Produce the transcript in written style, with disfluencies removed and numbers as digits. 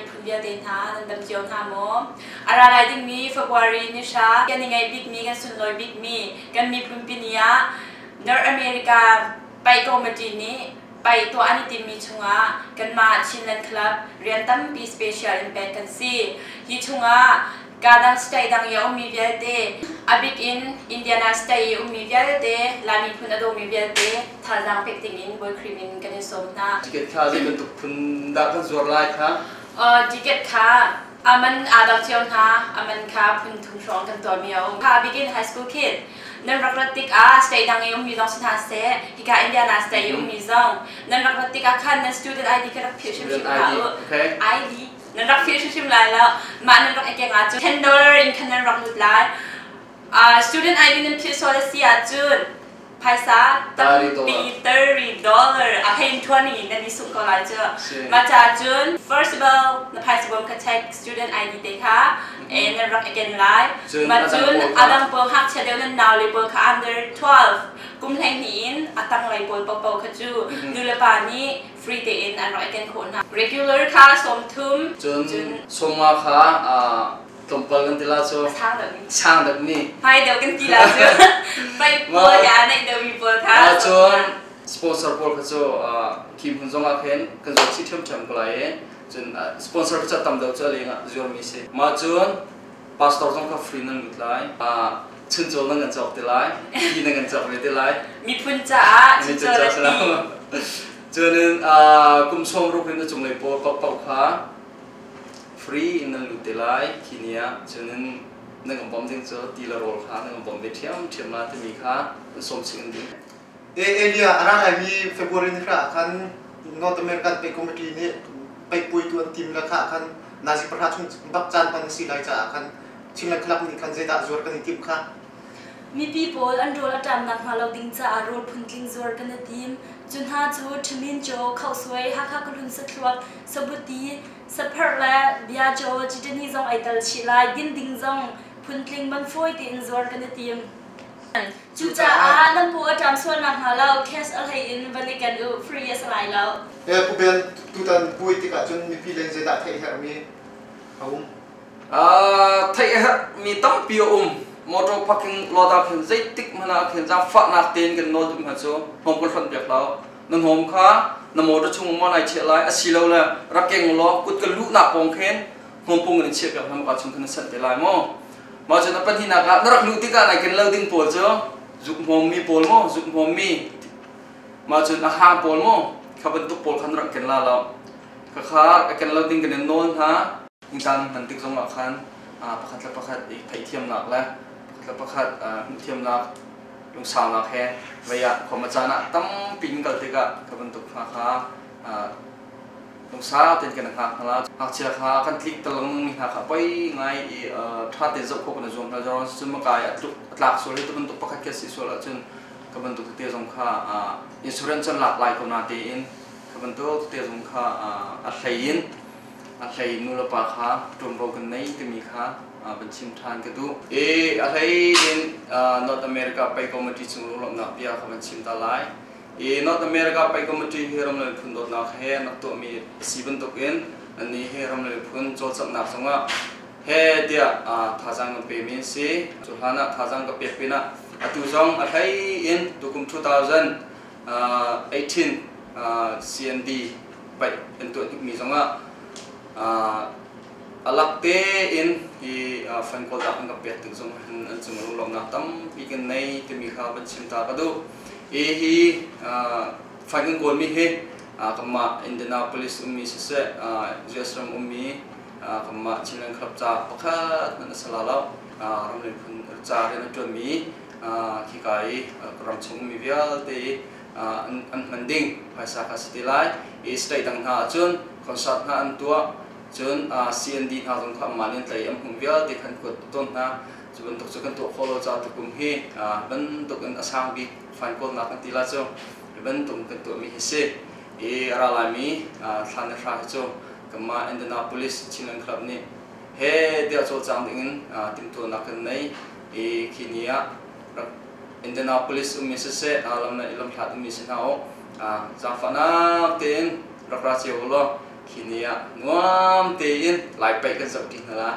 Miphun vialte hna nan dam cio hna maw? A ra lai dingmi February ni hra kan i ngaih bikmi kan sunlawi bikmi kan miphun pini ah North America Paih Committee nih paih tuah an i timmi chungah kanmah Chinland Club rian tampi special in pek kan si. Hi chungah Kadang state dang i a ummi vialte, a bik in Indiana state i ummi vialte, Lai miphun a dawmi vialte thazaang pek dingin Bawi Khrih min kan in sawm hna. Ticket kha zei bantuk phun dah kan zuar lai kha? Ticket kha a man aa dang cio hna. A man kha phun thum hrawng kan tuahmi a um. Kha bik in high school kid nan rak rat tikah state dang i ummi zong si hna seh, hika Indiana state i ummi zong nan rak rat tikah khan nan student ID kha rak philh hrimhrim hlah u. ID Nan rak feel hrimhrim lai lo. Mah nan rak i keng ahcun $10 in khan nan rak lut lai. Student ID nan philh sual a si ahcun phaisa tampi $30 a hein thuan in nan i sungh ko lai cu. Mah caah cun first of all na phaisa bawm kha check, student ID te kha nan rak i ken lai. Mah cun a dang pawl ngakchia deuh nan nau le pawl kha under 12 kum 12 in a tanglei pawl paohpaoh kha cu nu le pa nih free tein an rak i ken khawh hna. Regular kha 30. Cun 50 kha tlawmpal kan ti la cu. Sang deuh mi. Sang deuh mi. Hmai deuh kan ti la cu. Pai pawl ya naih deuh mi pawl kha. Cun sponsor pawl kha cu khi hmun zong ah khin kan zuar chih ṭhiamṭhiam ko lai i cun sponsor kha tam deuh cu a leng ah zuar mi si. Mah cun pastor zong kha free nan lut lai. Chuncaw nan kan cawk te lai. Ti nan kan cawk ve te lai. Miphun caah chuncaw le ti. Cun kum 60 in a cunglei pawl paohpaoh kha free in nan lut te lai khi ni ah. Cun nan kan bawmh ding cu ti le rawl kha nan kan bawmh ve ṭhiamṭhiam la timi kha an sawm chih in ding. Elia a ra laimi February ni hra ah khan North American Pay Committee nih paihpuaitu an tim le kha ah khan nazi 10 chung bak caan hman a si lai caah khan Chinland Club nih khan zeidah zuar kan i timh kha? Mipi pawl an rawl a ṭam nakhnga lo ding caah rawl phuntling zuar kan i tim. Cu hna cu ṭhamin caw, khohsuai, Hakha khuahlun sathluak, sabuti, sapherh le bia caw, citani zong ai tel chih lai. Dinding zong phuntling man fawi tein zuar kan i tim. Cucaah nan paw a ṭam sual nakhnga lo cash a hlei in van i ken u, free a si lai lo. Pu Ben, tutan puai tikah cun mipi leng zeidah theih herhmi a um? Theih a herhmi tampi a um. Motor parking lot ah khin zeitik hmanh ah khin zaangfahnak tein kan nawl duh hna cu hnawm kan hlonh piak lo. Na hnawm kha na motor chung maw nai chiah lai asilole rak keng law kut ka luhnak pawng khin hnawm pung in chiah piak hna maka chung khin na sanh te lai maw. Mah cun a pahnihnak ah na rak luh tikah nai ken lo ding pawl cu zuk hmawmmi pawl maw zuk hmawmmi mah cun a hang pawl maw kha bantuk pawl kha na rak ken la lo. Khakha a ken lo ding kan in nawl hna. Ingtang hman tik zongah khan pakhat le pakhat i theihthiamnak le pakhat le pakhat hmuhthiamnak lungsaunak he vei ah khua caan ah tampi in kal tikah kha bantuk hna kha lungsau tein kan hngak hna la. Ngakchia kha kan tlik talangmi hna kha poi ngai i ṭha tein zoh khawh kan i zuam hna. Zeruang cun makai a tluk a tlak sual hi tu bantuk pakhat khi a si sual ahcun ka bantuk tete zong kha insurance an lak lai ko na tein kha bantuk tete zong kha a hlei in a hlei nulepa kha ṭuanvo kan nei timi kha van chim ṭhan ka duh. I a hlei in North America Pei Committee chung lunglawmhnak bia kha van chim ta lai. I North America Pei Committee hi ram le miphun dawtnak he an rak tuahmi a si bantukin annih hi ram le miphun cawlcanghnak zongah he tiah thazaang kan pemi an si. Cu hlan ah thazaang ka pek pinah atu zong a hlei in tukum 2018 CND paih an tuah hnikmi zongah a lak tein hi fund kawlnak an kan pek tik zong hin an cung lunglawmhnak tampi kan nei timi kha van chim ta ka duh. I hi fund kan kawlmi hi kanmah Indianapolis ummi siseh, US ram ummi kanmah Chinland Club ca pakhat hmanh a si la lo. Ram le miphun ca rian a ṭuanmi khika i ram chung ummi vialte i an hman ding phaisa kha si te lai. I state dang hna ahcun concert hna an tuah, cun CND hna zong kha anmah nih an tlai i an hmuh vialte kha an kuat tawn hna. Cu bantuk cu kan tuah khawh lo caah tukum hi bantuk in a sang bik fine kawlnak kan ti la cu hi bantuk kan tuahmi hi si. I a ra laimi thla ni hra hi cu kanmah Indianapolis Chinland Club nih he tiah cawlcang dingin timhtuahnak kan nei i khi ni ah Indianapolis ummi siseh, lam le lamhlat ummi si hna u, zaangfahnak tein rak ra cio u law. Khi ni ah nuam tein Lai paih kan zoh ṭi hna la.